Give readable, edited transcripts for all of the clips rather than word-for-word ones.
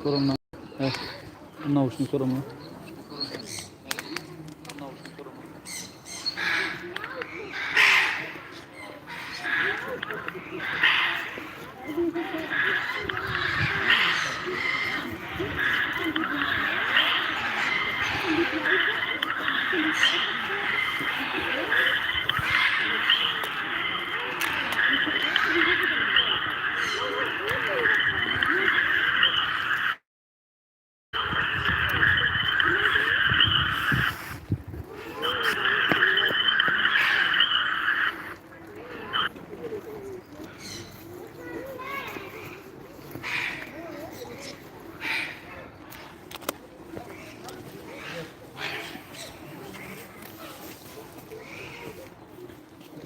Наушникорам на. Наушникорам на.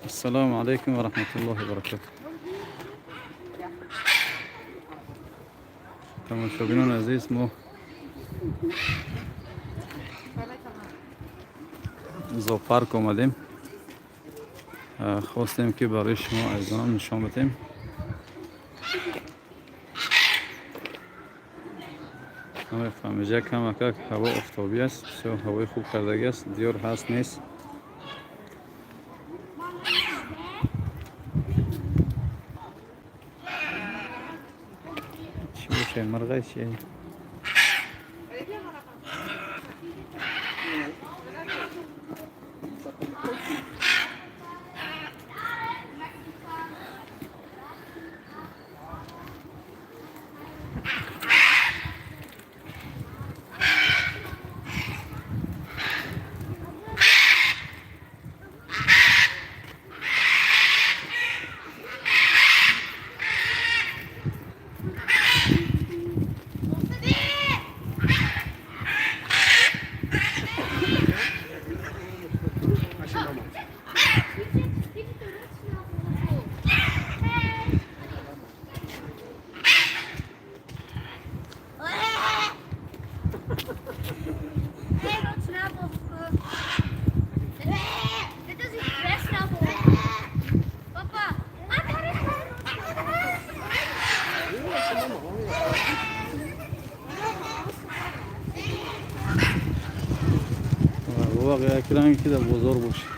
Ассалому алайкум ва раҳматуллоҳи ва баракатуҳ. Тамошобинони азиз, мо зоопарк омадем, хостем, ки барои шумо азизонам нишон бидем. Намефаҳмиҷа камакак ҳаво офтобӣ аст, бисёр ҳавои хуб кардагӣ аст, диёр ҳаст, нест. Чӣ боше, мирғай чи? Hey, rotsnavel. Dit is een grijssnavel. Papa. Ah, daar is hij. Воқеа як ранге ки дар бозор бошад.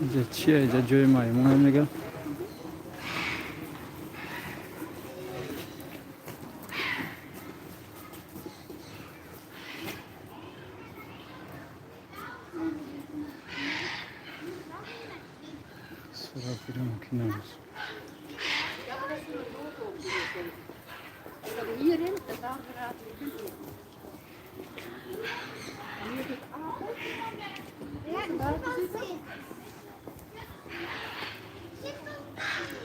Инҷа чия? Инҷа ҷои маймун мега. Сурат гирӣ мумкин набуд. Ja, maar dat is een logo. En dan hierin en daar gaat het in. En hier zit apen. Ja, chimpansee. Chimpansee.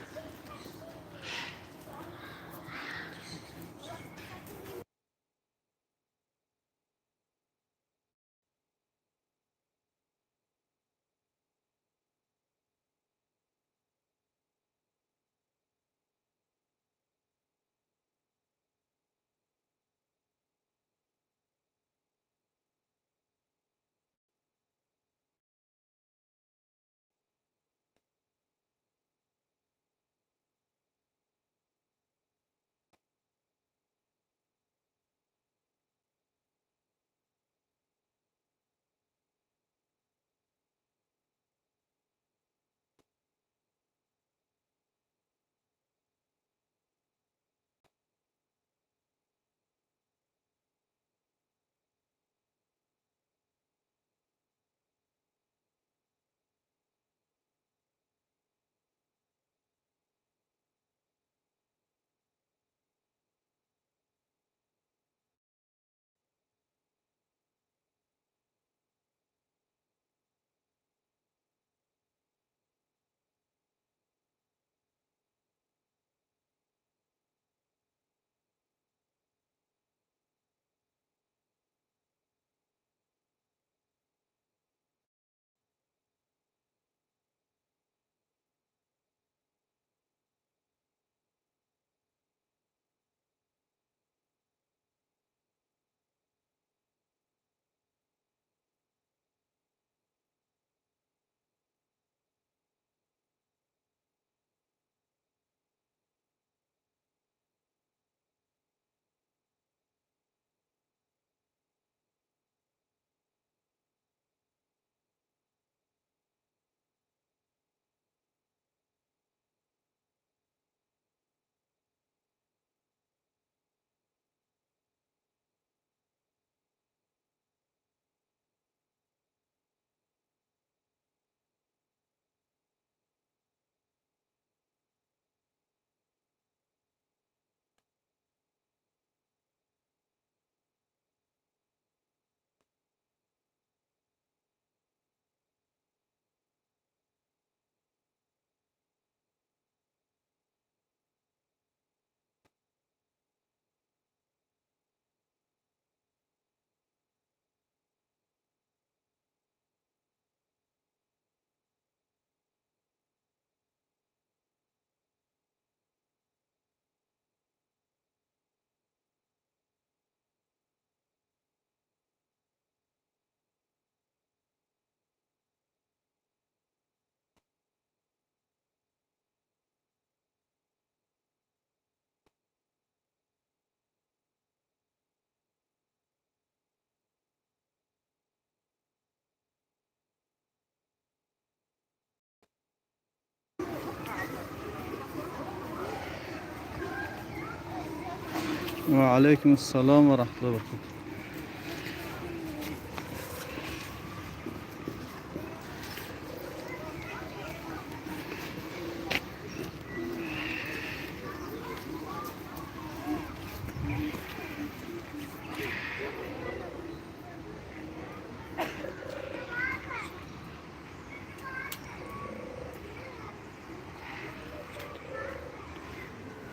Ва алайкум ассалом ва раҳматуллоҳи ва баракатуҳ.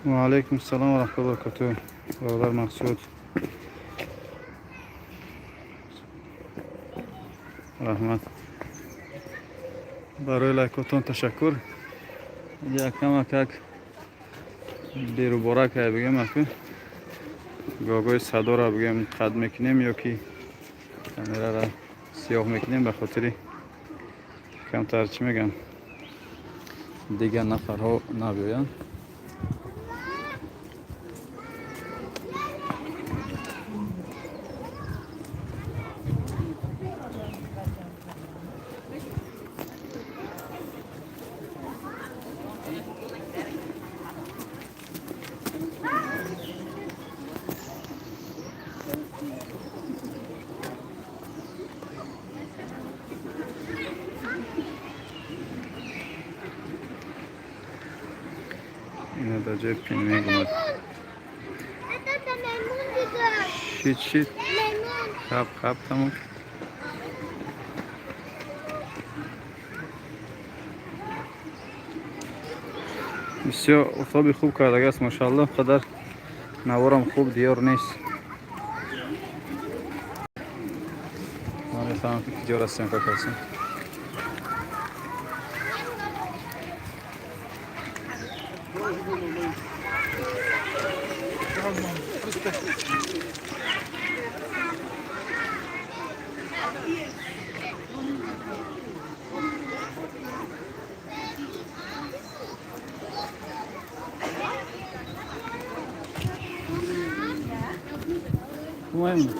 Ва алайкум ассалом ва раҳматуллоҳи ва баракатуҳ. Бародар Мақсуд, раҳмат барои лайкотон, ташаккур. Якамакак беруборакая бигем, аку гогои садоро бигем, қад мекунем ё ки камерара сиёҳ мекунем, ба хотири камтар, чӣ мегӯям, дигар нафарҳо набиёянд. Ина дар ҷои пингвин омад. Это маймун дигар. Шит, шит. Маймун. Хап, хап, тамом. Бисёр офтоби хуб кардагааст, машаалло. Қадар наворам хуб диёр нест. Ман мефаҳмам, ки киҷо ҳастем, какасем. Муҳим.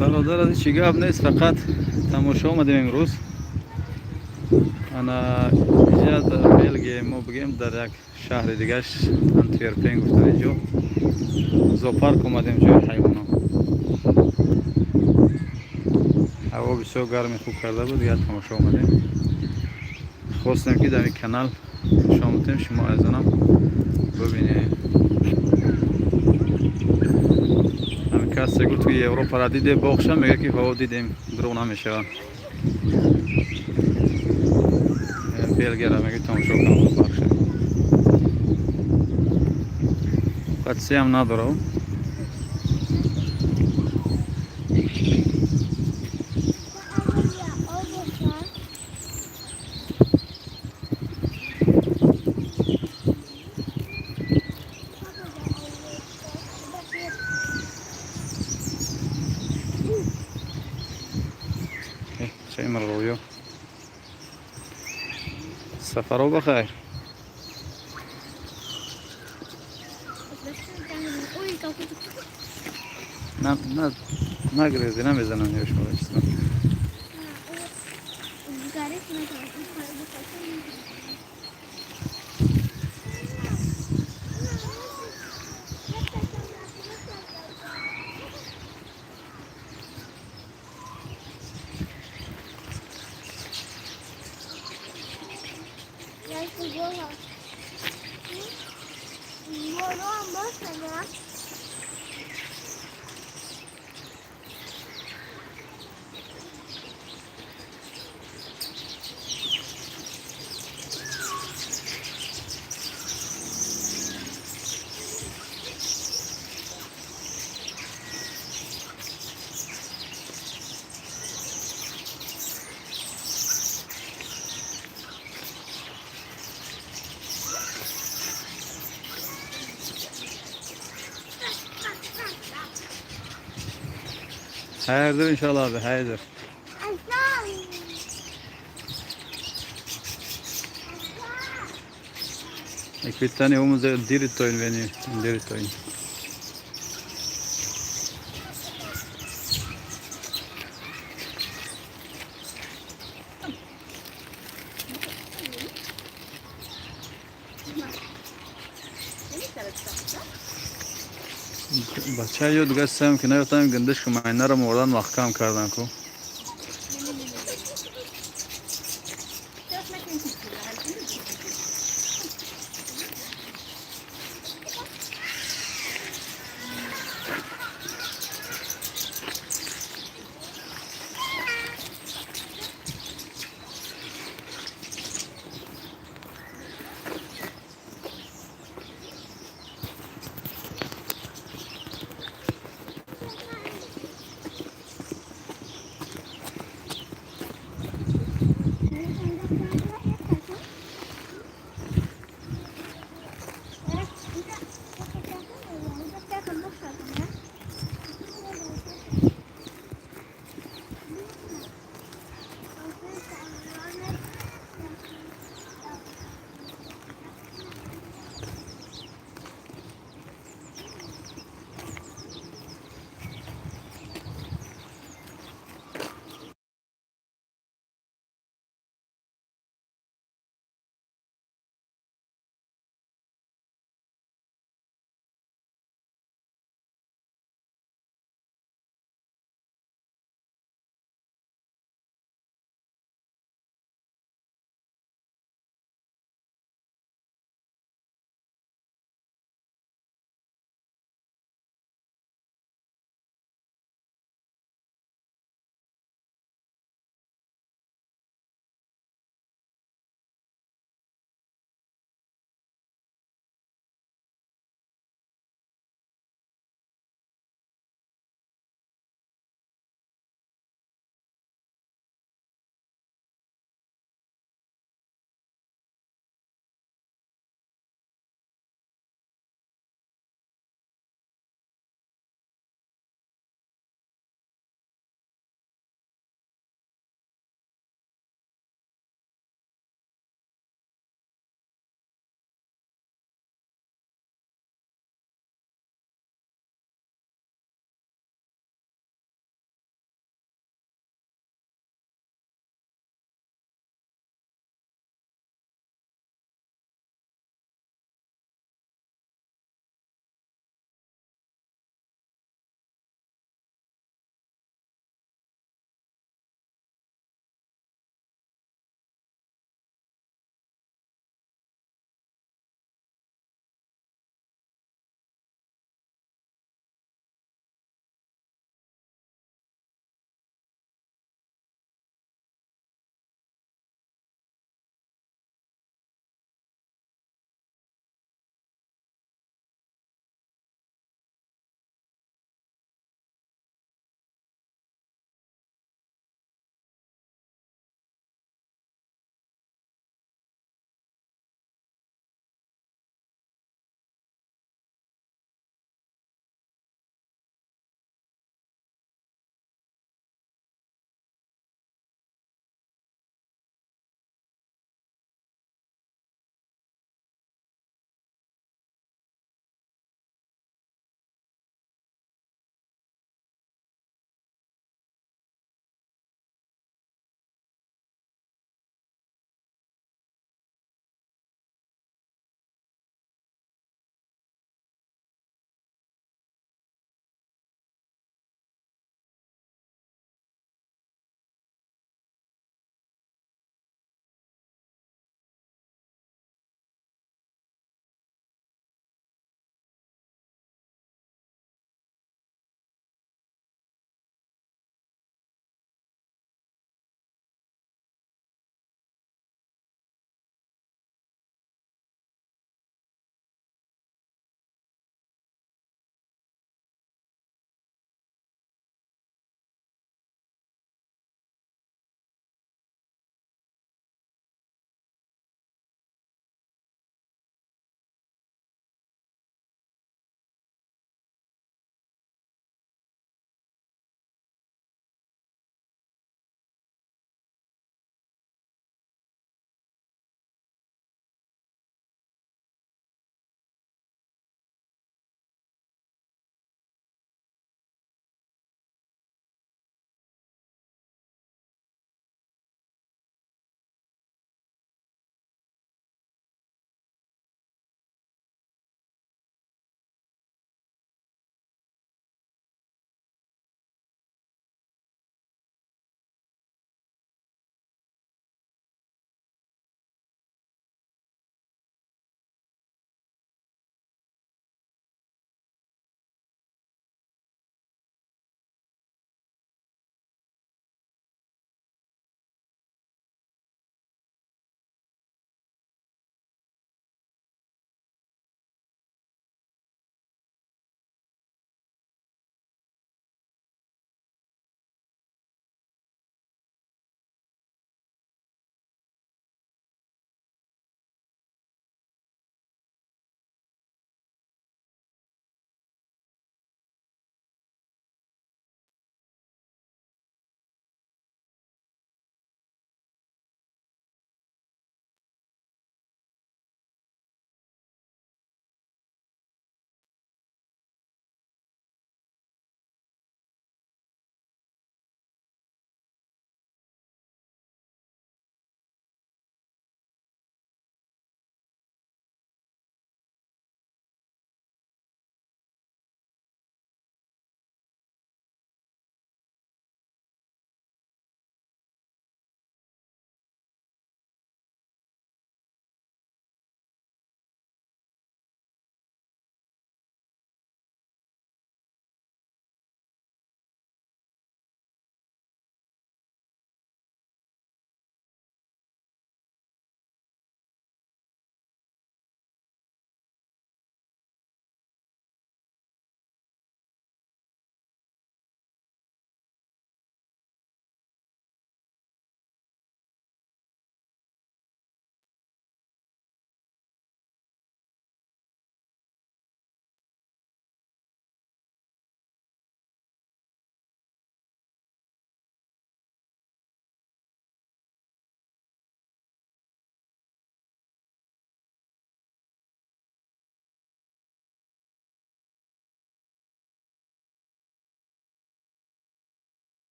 Бародар, аз ҳеҷ гап нест, фақат тамошо омадем имрӯз. Ана инҷа дар Белгия, мо бигем, дар як шаҳри дигаш, Антверпен гуфтан, инҷо зоопарк омадем, ҷои ҳайвонот. Ҳаво бисёр гарми хуб карда буд, дигар тамошо омадем. Хостем, ки дар ин канал нишон бидем, шумо азизонам бибинед. Ҳамин касе гуфт, ки Европара диде, боғша, мега, ки ҳо, дидем, дурӯғ намешавад. Белгияра меги, тамошо кунам зоопаркша. Қатсиам надорав. Чаймар рӯё. Сафаро бахайр. Ой, какой-то. На, на, нагрези, намезанам я шумо чизма. Горит. Hayırdır inşallah abi, hayırdır. Aslan. Ik weet niet hoe ze dierentuin weet niet. Een dierentuin. Бача ёд гастам, ки наёфтам гандиш, ки майнаро мордан маҳкам кардан ку. Das schmeckt nicht gut.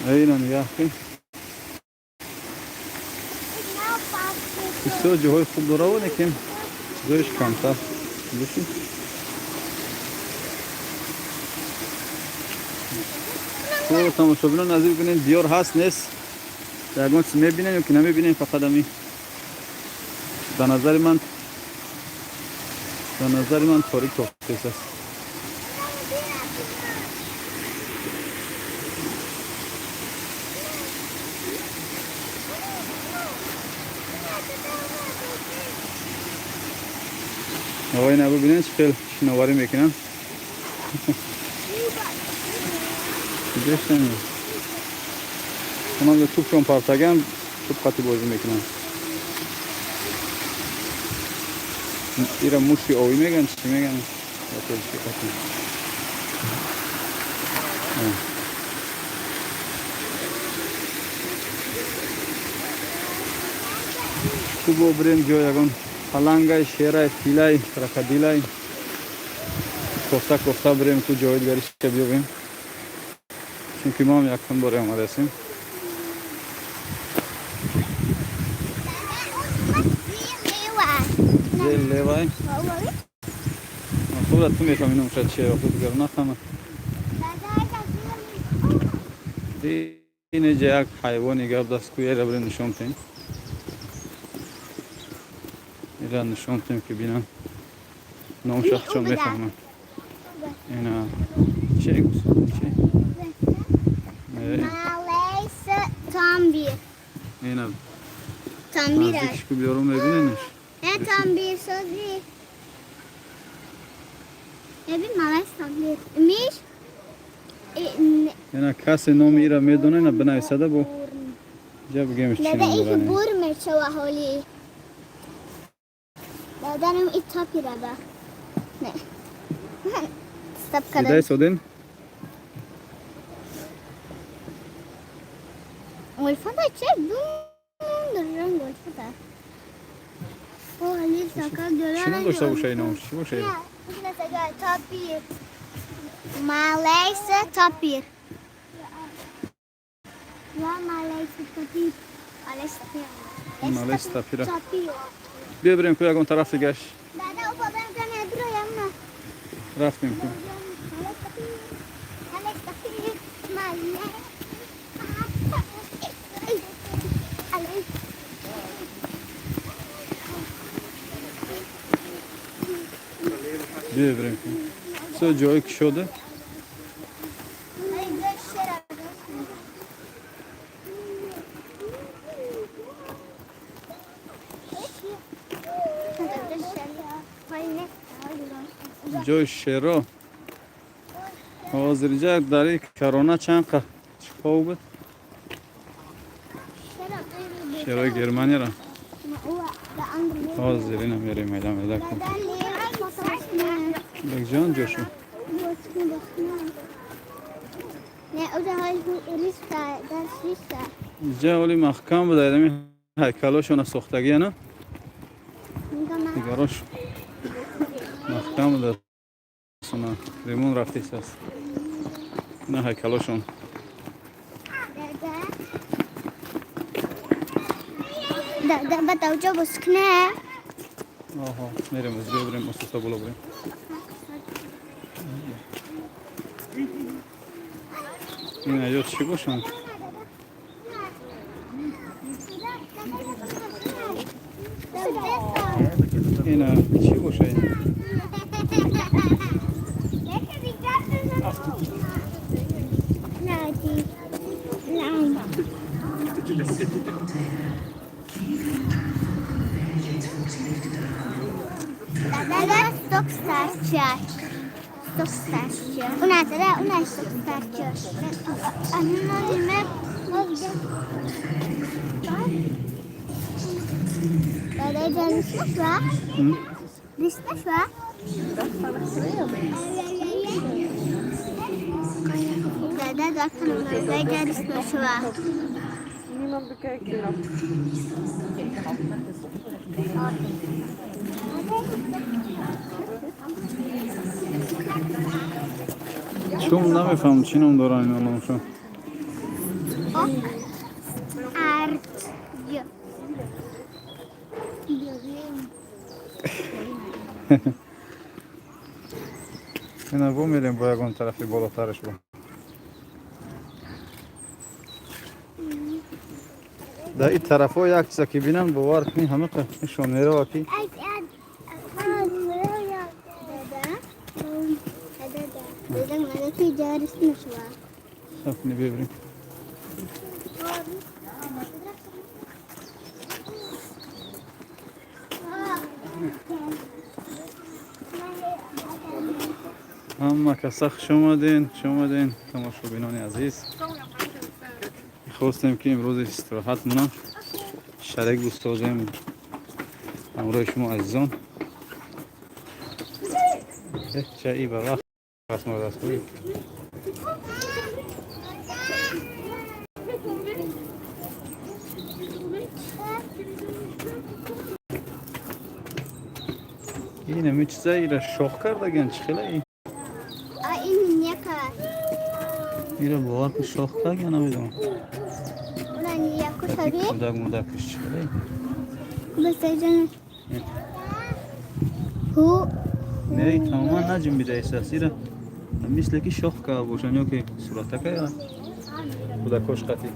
Ина нигаҳ кун, бисёр ҷоҳои хуб дора, лекин чизоиш камтар. Биши тамошобинон, назир бинед, диёр ҳаст, нест, ягон чиз мебинем ё ки намебинем. Фақат ами ба назари ман торик тофтес аст. Ина бибинед, чӣ хел шиноварӣ мекунанд. Куҷоштами онам тӯпшон партаган, тӯп қати бозӣ мекунанд. Ира муши овӣ меган, чӣ меган ба тоҷики қати. Хуб, бирем ҷо ягон палангай, шерай, филай, крокодилай кофта кофта бирем, ку ҷои дигариша биёбем, чунки мо ҳам якум боре омадаастем. Левай. Хуб, ту мефаҳми номша чие, худ дигар нафаҳма. Инеҷа як ҳайвони гап даст ку, ера бирем нишон тем, ира нишон тем, ки бинам номша чон мефаҳмам. Ина че че? Maleise tambir. Ина Tambir. наздикш ку, биёрум, мебинениш. Ne tambir sözü? Ne bir Maleise tambir. Miş. Ина касе номи ира медона, ина бинависада, бо ҷа бигемш чӣ Dada ном ich дорад. bur meçava holi. Dada nem it tapira da. Ne. Stop Дидаи kadar. соден. Olfada çek. Dum olfada. O Ali saka göre. Чӣ ном дошта боша ин номш, чӣ боша ира? Tapir. Malaysia tapir. Ya Malaysia tapir. Malaysia. Malaysia tapira. Tapir. Биё бирем ку ягон тараф дигаш. Dada o babam kan duro yamma. Рафтем ку. Malaysia tapir. Malaysia tapir. Malaysia. Malaysia. Биё бирем ку, бисёр ҷои кушода. Malaysia. Ҷои шеро ҳозирҷа дари корона чанд қа чиқов буд, шерои Германияро ҳозир ина мерем, майда майда ку бекҷон ҷошу. Ne, oder halt Rista, das Rista. Ҷа оли маҳкам буда, ами ҳайкалошона сохтагияна, дигарош маҳкам буда, суна ремон рафтис аст, ина ҳайкалошон. Dada. Dada, batau coba skne. Оҳо, мерем, биё бирем, осуста боло бирем. Ин аҷо чӣ бошанд? Ина чӣ боша ин? Dada, stokstártje. Stokstártje. Una dada, una stokstártje. Anonime. Dada, disnashwa? Disnashwa? Dada, dada, disnashwa. Niemand bekijkt je nog. Чум намефаҳмам, чӣ ном доранд ино номшо. Ина бо мерем бо ягон тарафи болотараш бо. Дар ин тарафҳо як чиза ки бинам, бовар кунӣ, ҳама нишон мерава ки сафни бибирем. Ҳама каса хуш омаден, хуш омаден, тамошобинони азиз. Хостем ки имрӯз истироҳат монам, шарик бисозем ҳамроҳи шумо азизон. Чаи ба вақт расморасхӯӣ. Инами чиза ира шох кардаган чӣ хела ин? Ира бовар ки шох карда намедонам. Кӯдак мудакш чӣ хела ин? Не, тамоман наҷунбидаистааст. Ира мисле ки шох карда бошанд ё ки суратака ё кӯдакош қатӣ.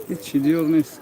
Ҳеҷ диёр нест.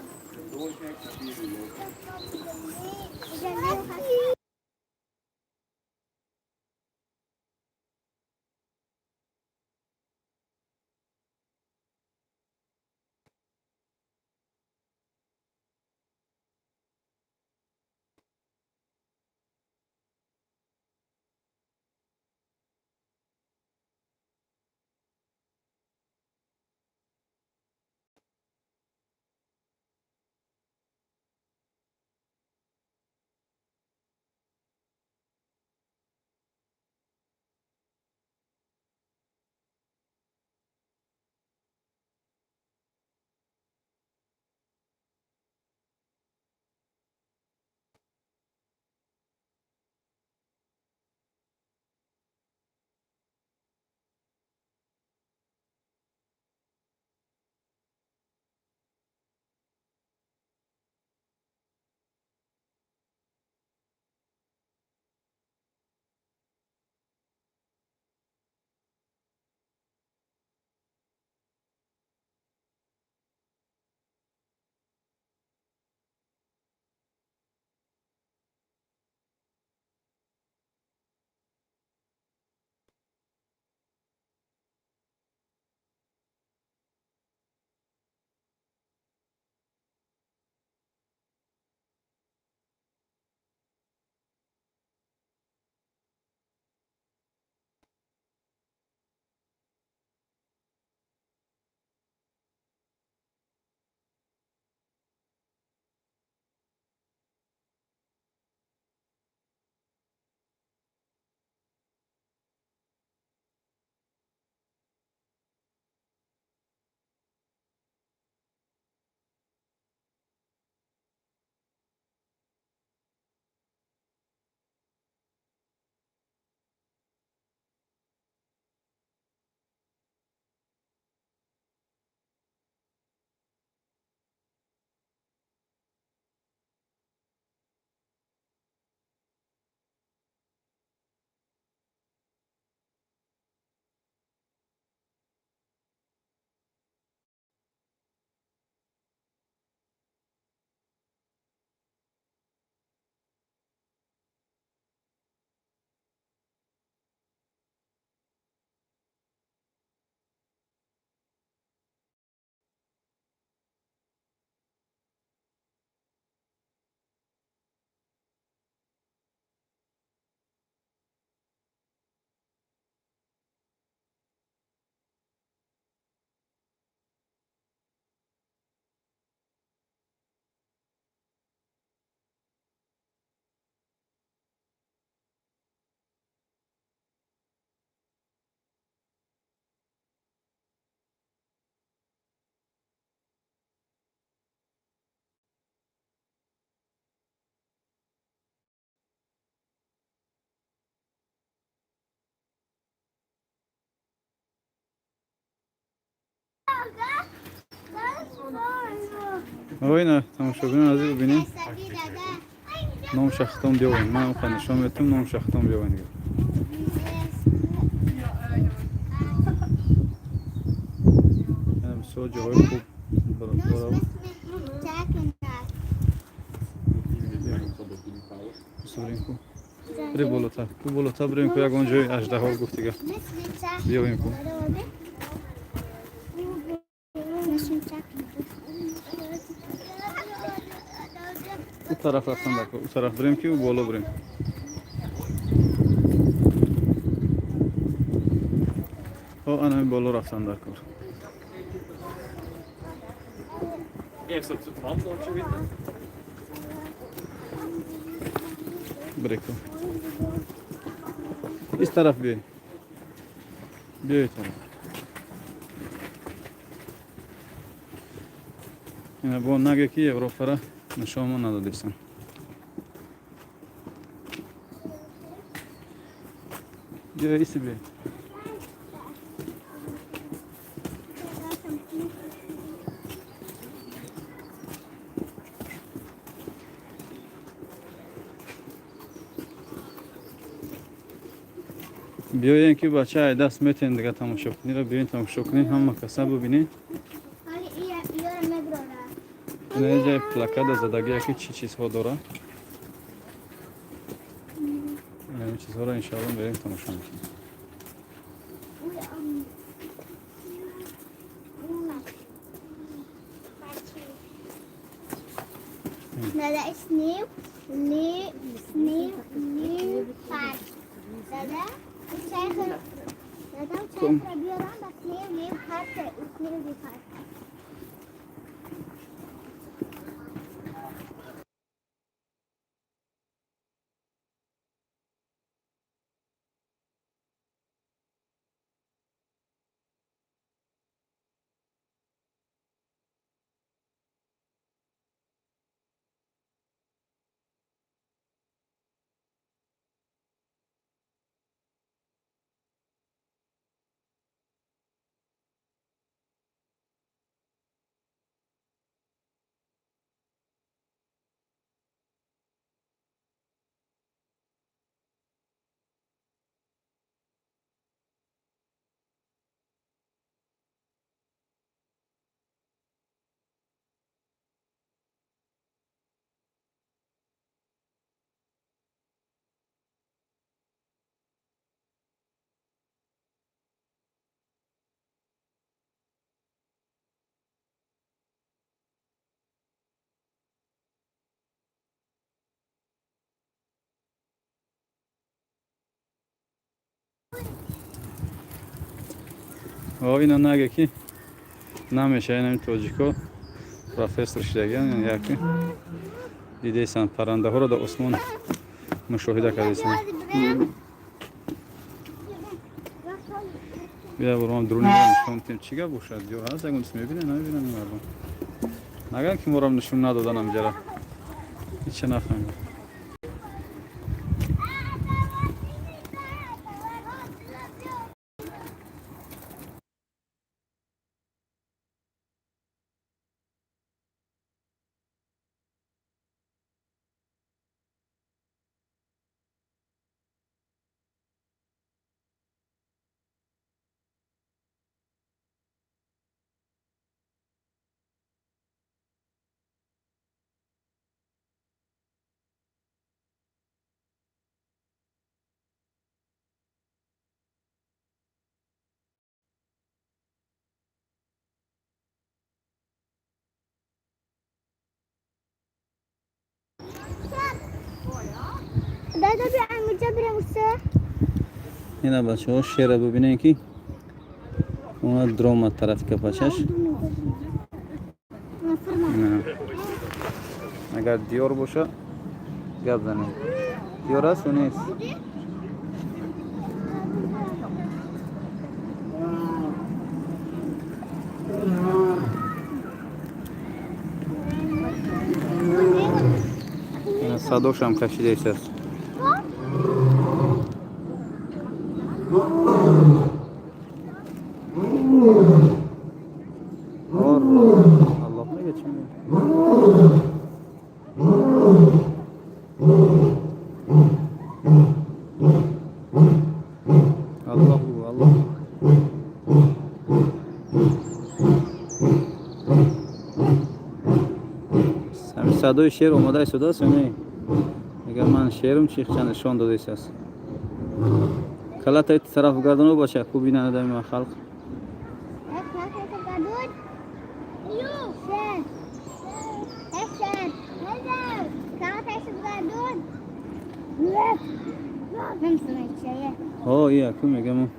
Ина, тамошобинон азиз, бибинед, номша хитом биёвем. Ман оқа нишон метум, номша хитом биёвем. Бисёр ҷоҳои хуб дорад. Бисёрем ку, бире болотар ку, болотар бирем ку, ягон ҷои аждаҳо гуфтига биёвем ку. У тараф рафтан дар, у тараф бирем ки, у боло бирем. О, анами боло рафтан дар кор. Eerst op het wandloopje winnen. Бире ку, из тараф биёй, биёй тараф. Ина бо наге ки Европара нишонмо надодистам. Биёй, иси, биёй. Биёен ки бача ай даст метен, дига тамошо кунира. Биёен, тамошо кунед, ҳама каса бубинед. Ина ҷай плакада задагия ки чӣ чизҳо дора. Ин чизҳоро иншоалло мерем, тамошо мекунем. Dada, sneeuw, leeuw, sneeuw, leeuw, paard. Dada, tijger, dada, Kom. tijger, buurman, dat sneeuw, leeuw, paard, sneeuw, leeuw, paard. О, ина наге ки намеша, инами тоҷико профессор шидагиан, яки дидесан, паррандаҳоро дар осмон мушоҳида кардесан. Бия, буром дуруни нишон тем, чӣ гап бошад, ё ҳаст ягон чиз мебинем, намебинам. Мардум наган ки морам нишон надодан, амҷара ҳича нафаҳмидам. Dada, بیا اینجا بریم سه. Ина, бачаҳо, шера бибинем ки она дромад тарафи капачаш. Ина. Агар диёр боша, гап занем. Диёр аст ё нест? Ина садошам кашидаистааст. чӣ мегӯяд? Аллоҳ бигӯ, Аллоҳ. Ҳамин садои шер омода истодааст ё не? Мегӯяд, ман шерум, чихча нишон дода истааст. Калата тараф гардоно, бача, ку бинанадами ман халқ. Ҳо, и яку мегам,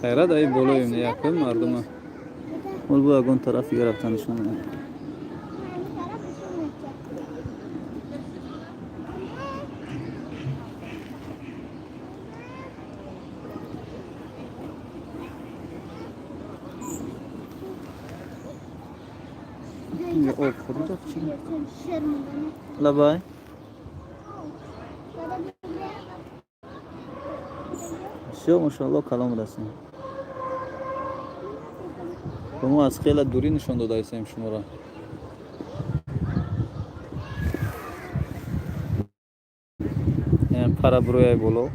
хайрат, аи болоем, яку мардума ол бо ягон тараф дига рафта нишон медиҳад. Об хӯрда чӣ? Лабай. Всё, машоалло, калом расем. Ба мо аз хела дурӣ нишон дода истем шуморо. Пара бурояй боло.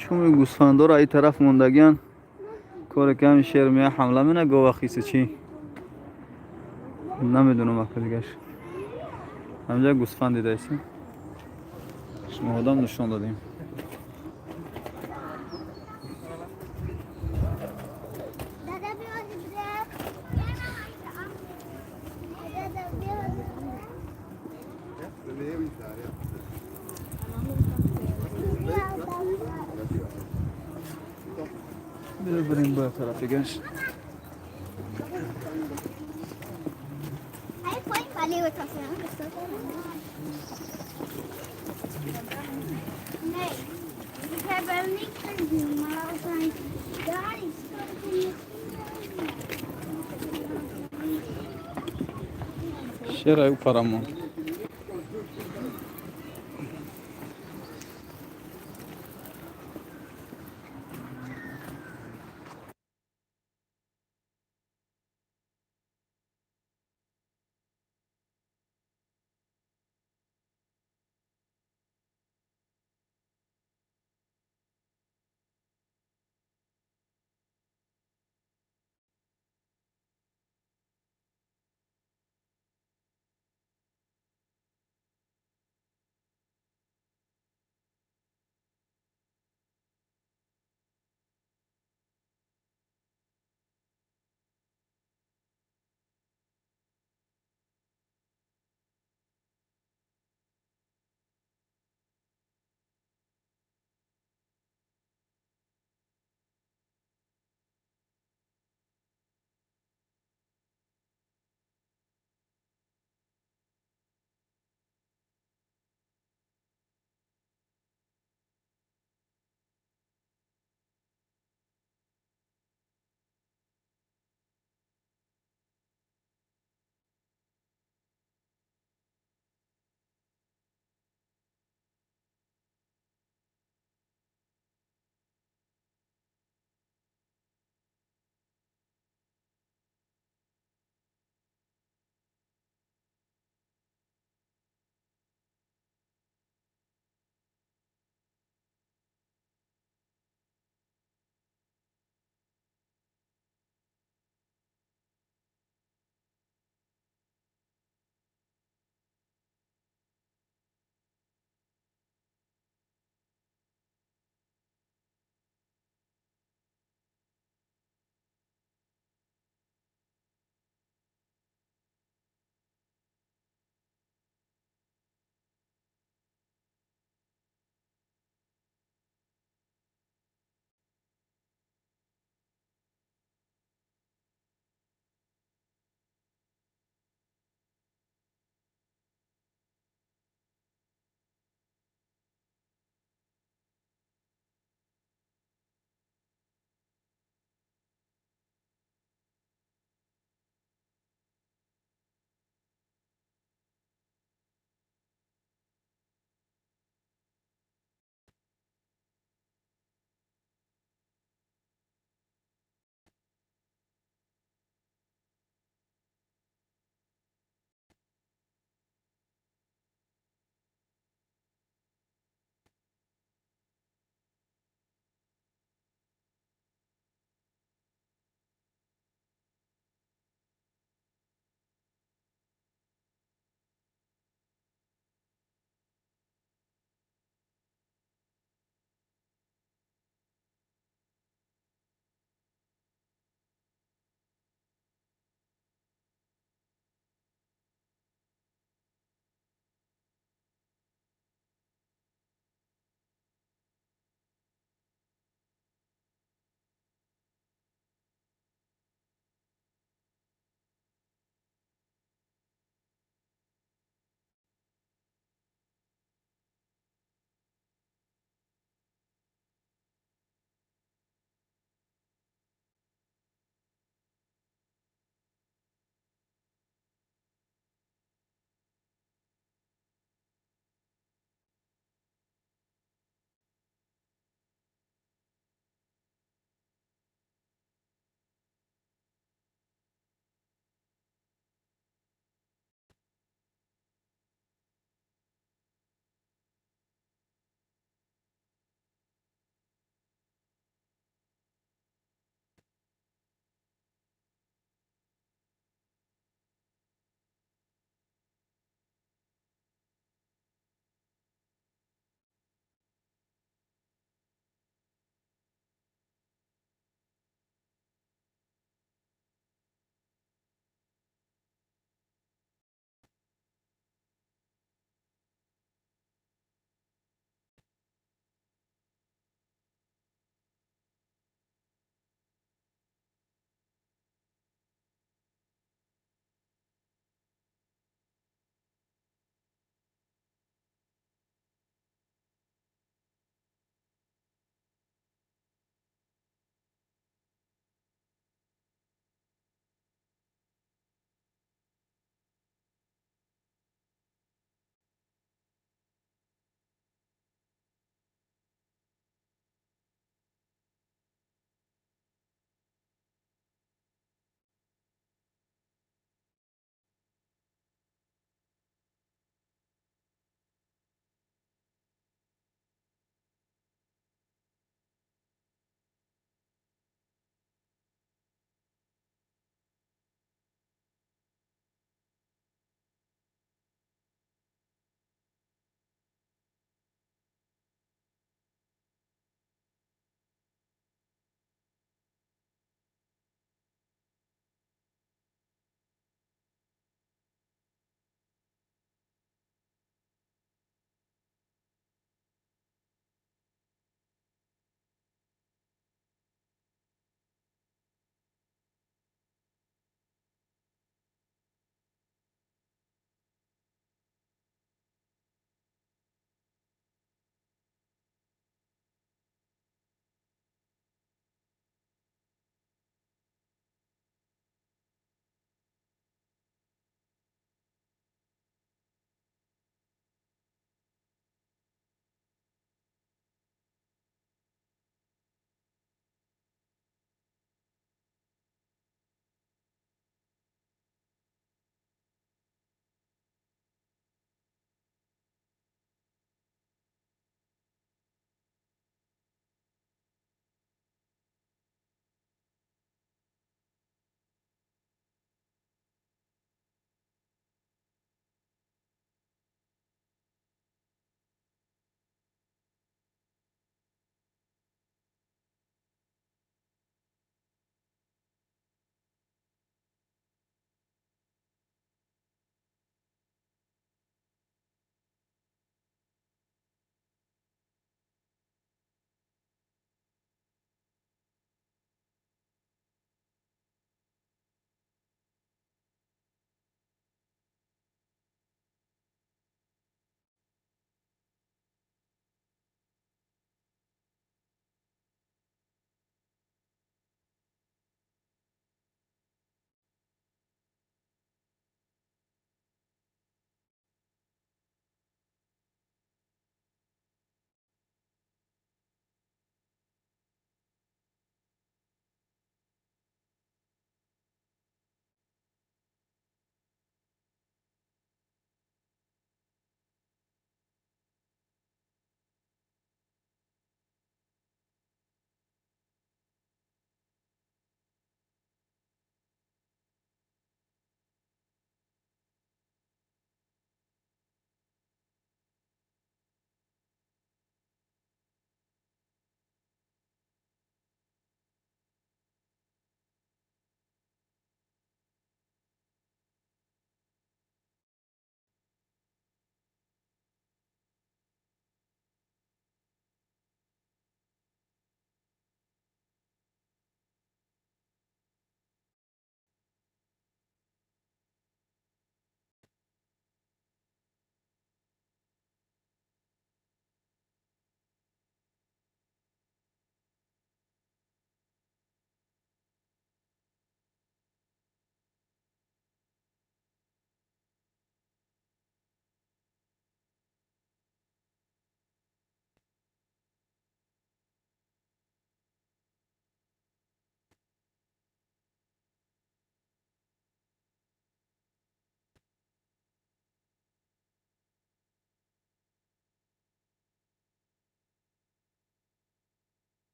Чуми гӯсфандоро ай тараф мондагиан, коре ки ҳамин шер мея, ҳамла мена, гова хиси чӣ намедонам, ака дигаш. Ҳамҷа гӯсфанд дидаистем, шумо одам нишон додем. Бибирем ба тараф дигаш. Nee, ik heb hem niet gezien, maar als hij daar is, kan ik hem niet. Шерай парамон.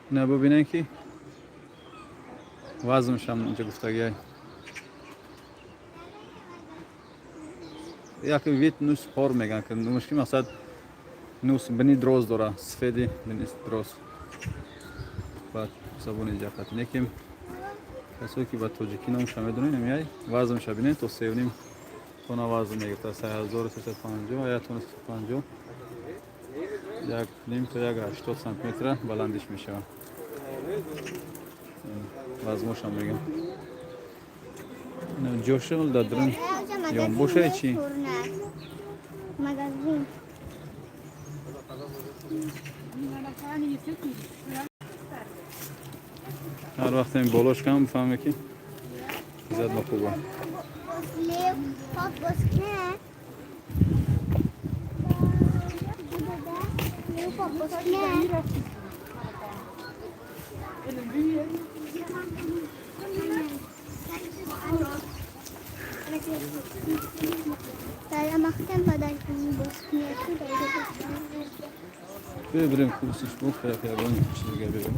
Ина бубинем, ки вазншам инҷа гуфтагиай. Як вид нусхор меган, ки мушки мақсад нус бини дроз дора, сфеди бини дроз. Ба забони ҷафат. Неким касое ки ба тоҷикӣ номша медонем, намияй вазнша бинем, то 3,5 тонна вазн мегирифта, 3350, як тонна 350, 1,5 то 1,80 сантиметра баландиш мешавад. Вазношам мегам. Ҷошил дар дрон ёнбоша чи? Магазин. Ҳар вақт ин болош кам бифаҳме, ки зад нохуба. Leeuw, pap was knä. Leeuw, pap was knä. Бибирем курсиш буд, ягон чиз дига бибирем.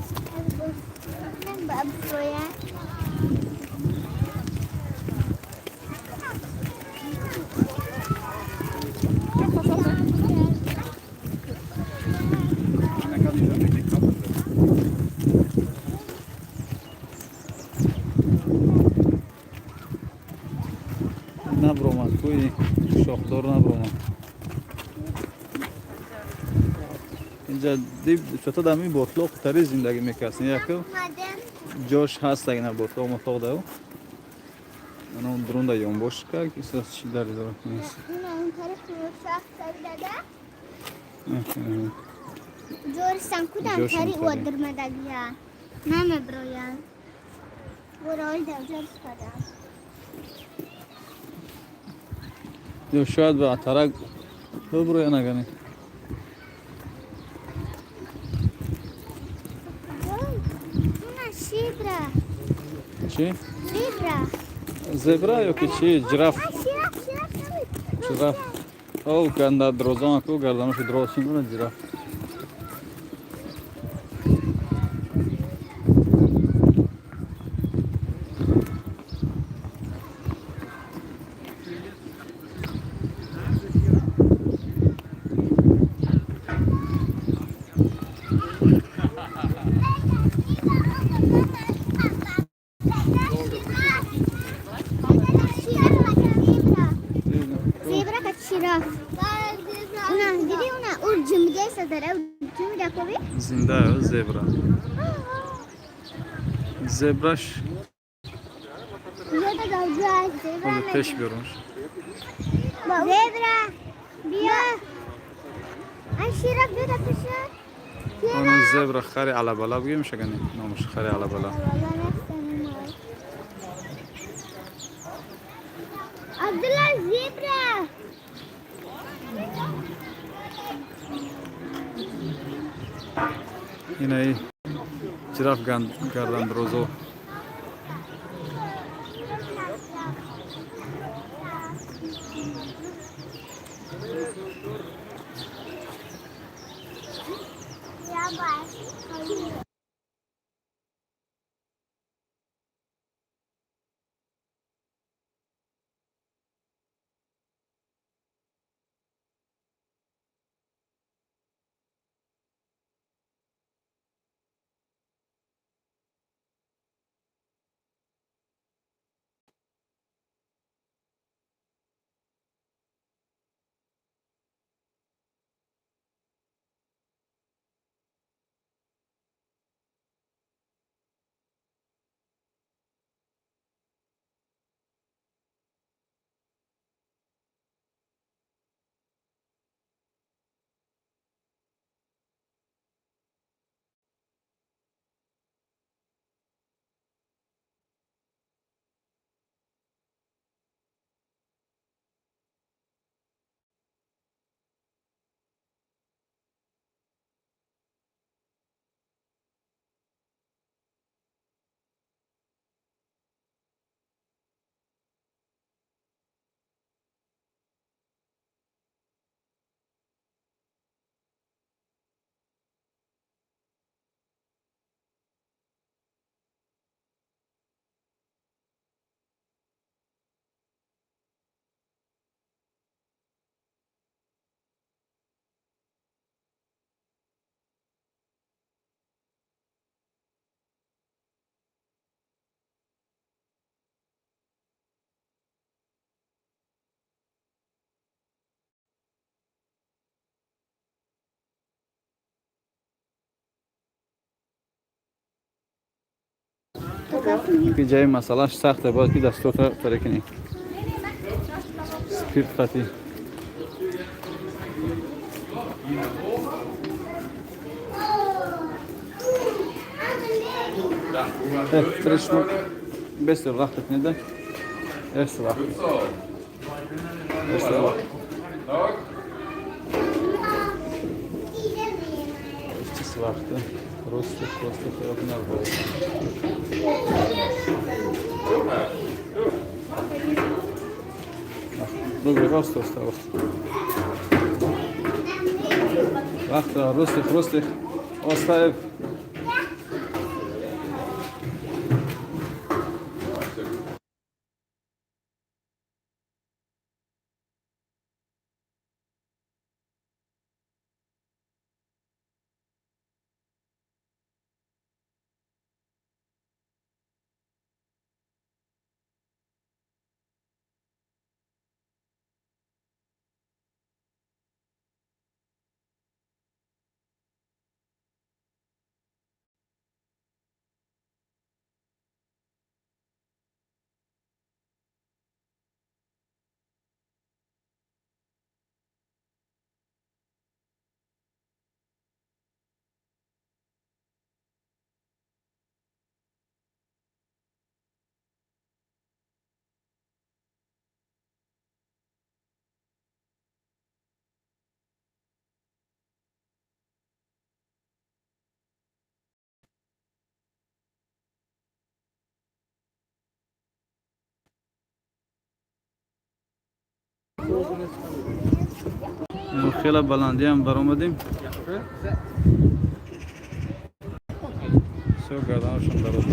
Набромад, кӯи шохдор набромад. Инҷа чото дар ин ботлоқ тари зиндагӣ мекардем. Яку ҷош ҳаст, агина ботлоқ мотлоқ дав. Ана он дурунда ёнбошка, чи дари дора. Ҷорсан кудан тари одирмадагия. Намеброян. Бурол дав ҷорс кардам. Ё шояд ба атарак биброя нагане. Зебра. Чи? Зебра. Зебра ё ки чи? Жираф. Жираф. О, ганда дрозон ку гарданоши дроз чӣ жираф. Зинда зебра. Зебраш. Пеш биёрмаш. Зебра. Биё. Ай шираф биё пеша. Он зебра хари алабала бигем шагани номаш хари алабала. Абдулла зебра. Инаи жираф гардандрозо. Ки ҷои масъалаш сахте, бояд ки дастото таре кунӣ. Спирт қатӣ. Trešno, beste wacht het niet, hè? Eerste wacht. Eerste wacht. Eventjes wachten. Rustig, rustig, ook naar boven. Doe rustig, rustig. Wacht, rustig, rustig. Оставь. Хеле баландиам баромадем. Все гарданашон дароз.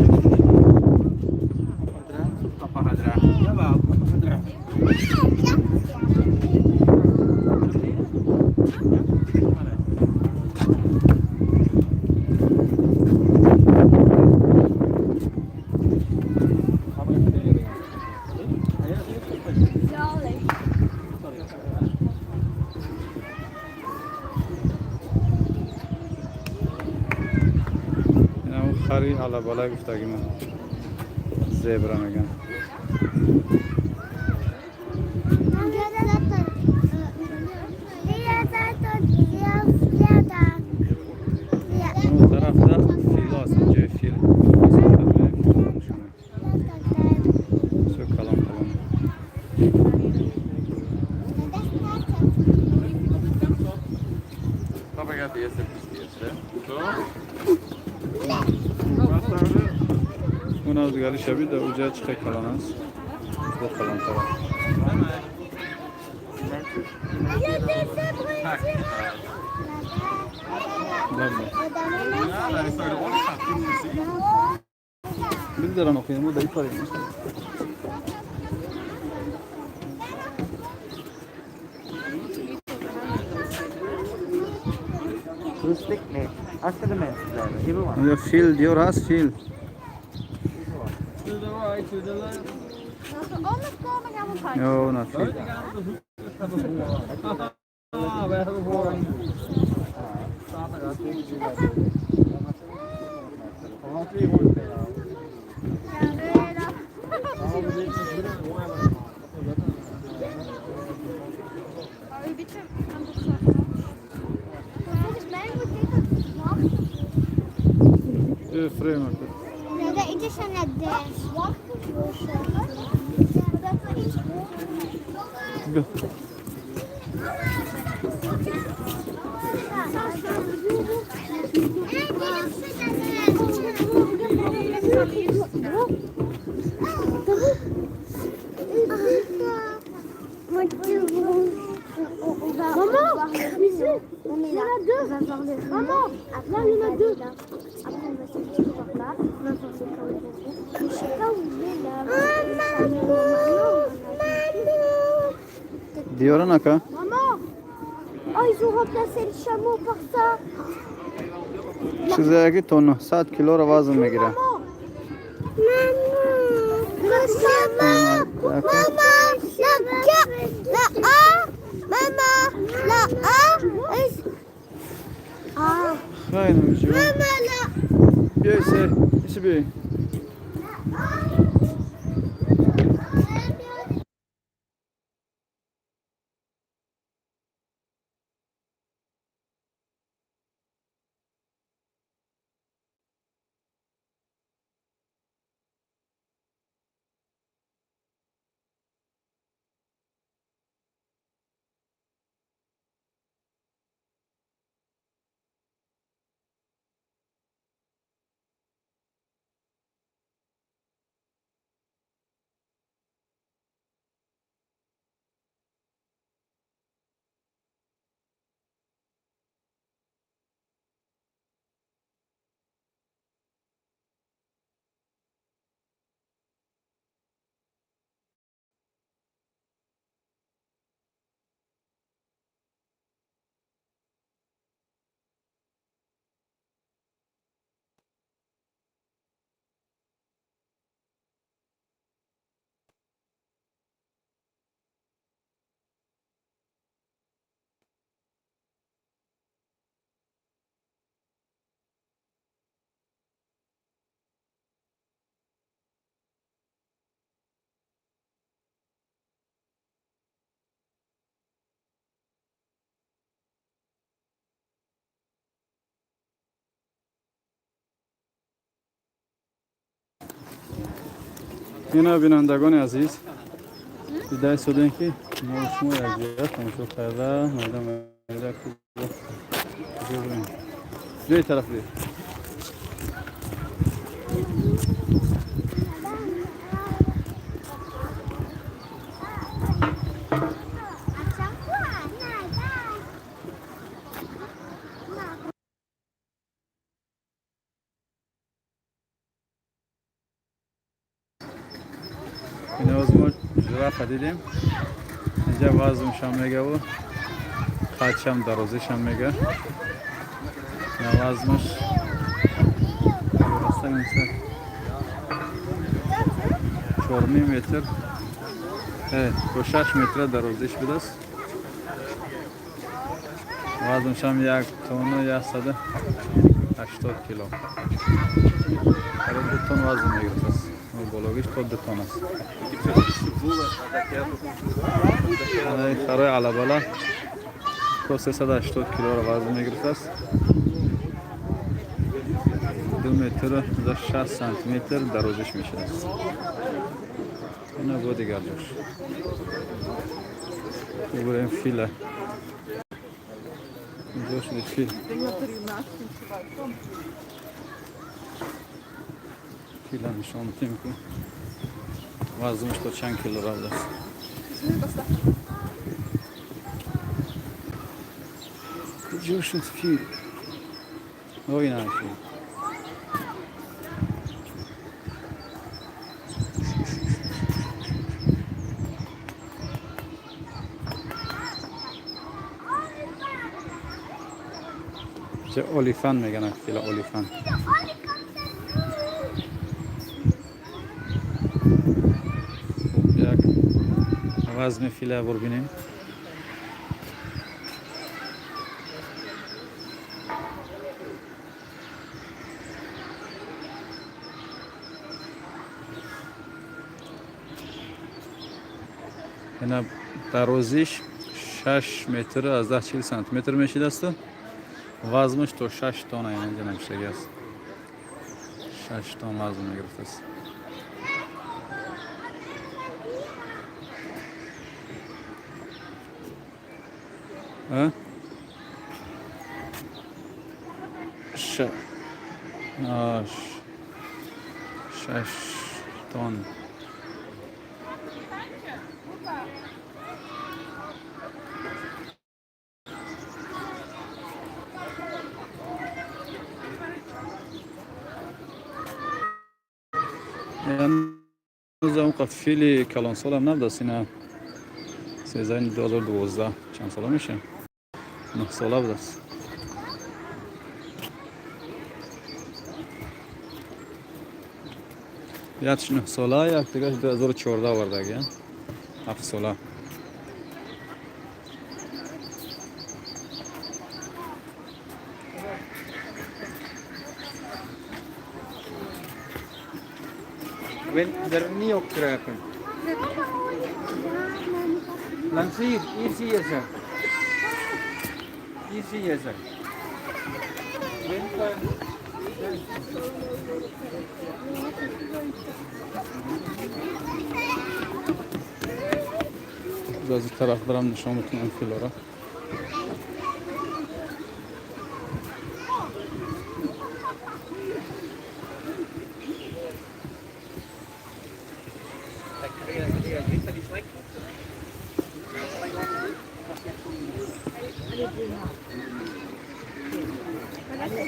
Хари алабалай гуфтагима зебра меган. Он тарафда фило аст, ҷои фил. Все калон калон. Papa gaat eerst even eerst, hè? Zo. Уназ гари шаби да уҷа чихе калон аст. Бо калонтар. Бигзарам охи, мо дар парем. Rustig? Nee. Achter de mensen blijven. Even wachten. Фил диёр ҳаст, фил. Als we anders komen, gaan we een Ё, на фил. Volgens mij moet ik het wachten. Фрейм. Ja, dat is een net wachten voor dat we iets horen. Maman, on est là. Maman, là il y en a deux. Après on va sortir par là. On va sortir par là. Je sais pas où il est là. Maman, Диёра нака? Maman, oh ils ont remplacé le chameau par ça. Чизе ки то 900 килоро вазн мегирад. Maman, maman, la A, maman, la A, A. Хайр намешава. Мама, la Биёй се, иси биёй. Ина, бинандагони азиз, дида истодем, ки мо шумо якҷоя тамошо карда, майда майда куҷо бурем. Биёи тараф, биё. Ина, мо жирафа дидем. Инҷа вазншам мегаву қадшам, дарозишам мега. На, вазнаш раста 4,5 метр, то 6 метра дарозиш будааст. Вазншам 1 тонну 180 кило, қариб 2 тонн вазн мегирифтааст. Бологиш то 2 тонн аст. Харои алабала то 380 килоро вазн мегирифтааст. 2 метру 60 сантиметр дарозиш мешудааст. Ина, бо дигар ҷош бубурем. Фила инҷо шуд, фил. Фила нишон метем, ки вазнаш то чанд кило рафтааст. Куҷо шуд фил? О, ина фил. Ча olifant мегӯянд фила, olifant. Як вазни фила бурбинем. Ина, дарозиш 6 метр аз 10 40 сантиметр мешидасту вазнаш то 6 тонна. Инҷа навиштагӣ аст, 6 тонн вазн мегирифтааст. А? Ша... А, 6 тонн. Ҳанӯзам фили калонсолам набудааст. Ина, 13-ҳами 2012 чанд сола меша? 9 сола будааст. Якш 9 сола, як дигаш 2014 овардаги, 7 сола. Wil er niet op kruipen. Langs hier, hier zie je ze. Hier zie je ze. Wil, Аз ин тараф барам, нишон метунам филора.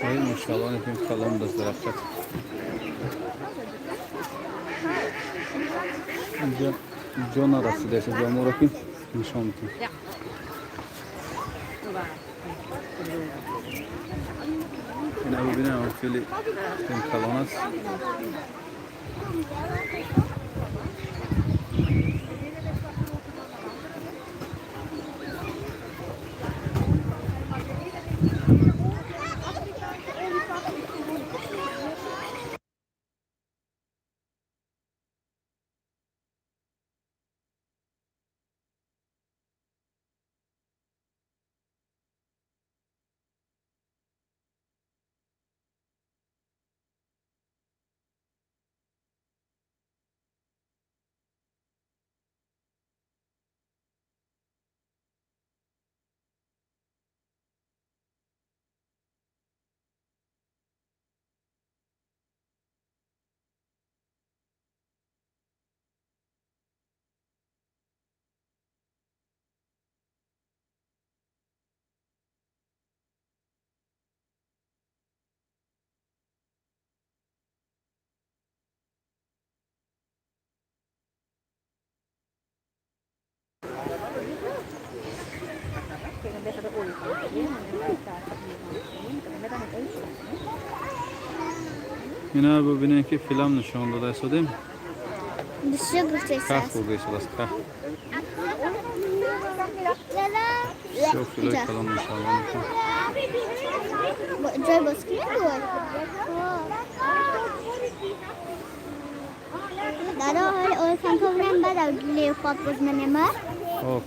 Ой, мошалло, калон даст дарахтат. Инҷа ҷо нарасидааст, ҷо моро ки нишон метунам. Ина, бибинам, фили калон аст. Ина бубинем, ки филам нишон дода истодем. Бисёр гуфтест. Каф бурда истодааст, каф. Бисёр филои калон, иншоалло. Ҷой боз кунем. Дада, ҳоли олфанто бирем, баъд леопард боз менема.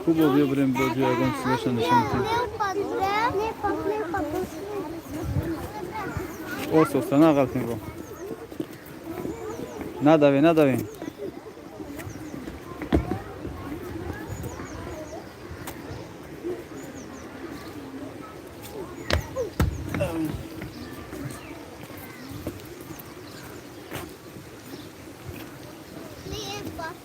Ку бо биё бирем, бо ҷо ягон чизоша нишон диҳем. Леопард бирем. Леопард, леопард боз. Ососта нағалтем, бо надавем, надавем. Леопард.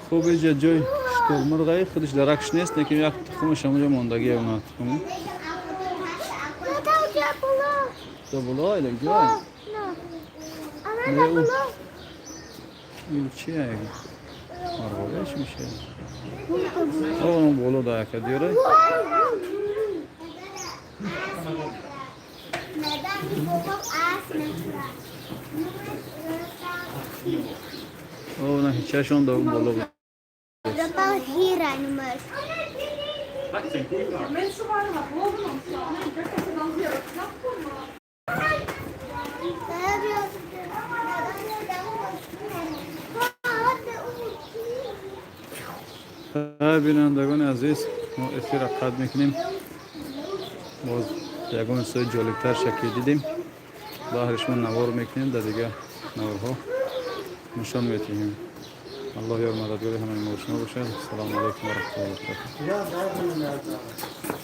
Хуб, иҷа ҷои шутурмурғаи худаш даракш нест, лекин як тухмаш ҳамонҷо мондагия, уна тухми. Боло или ҷой? Не, ин чия? Марғовияш меша. Он боло да яка диёра. О, на ҳичашон да боло буд. Mensen waren naar boven ontstaan. Ik dacht dat ze dan weer op knap komen. Бинандагони азиз, мо эфирра қатъ мекунем. Боз ягон чизои ҷолибтар шакли дидем, баҳри шумо навор мекунем, дар дигар наворҳо нишон метиҳем. Аллоҳ ёр мададгори ҳамаи мо шумо бошад. Ассалому алайкум ва раҳматуллоҳи ва баракатуҳ.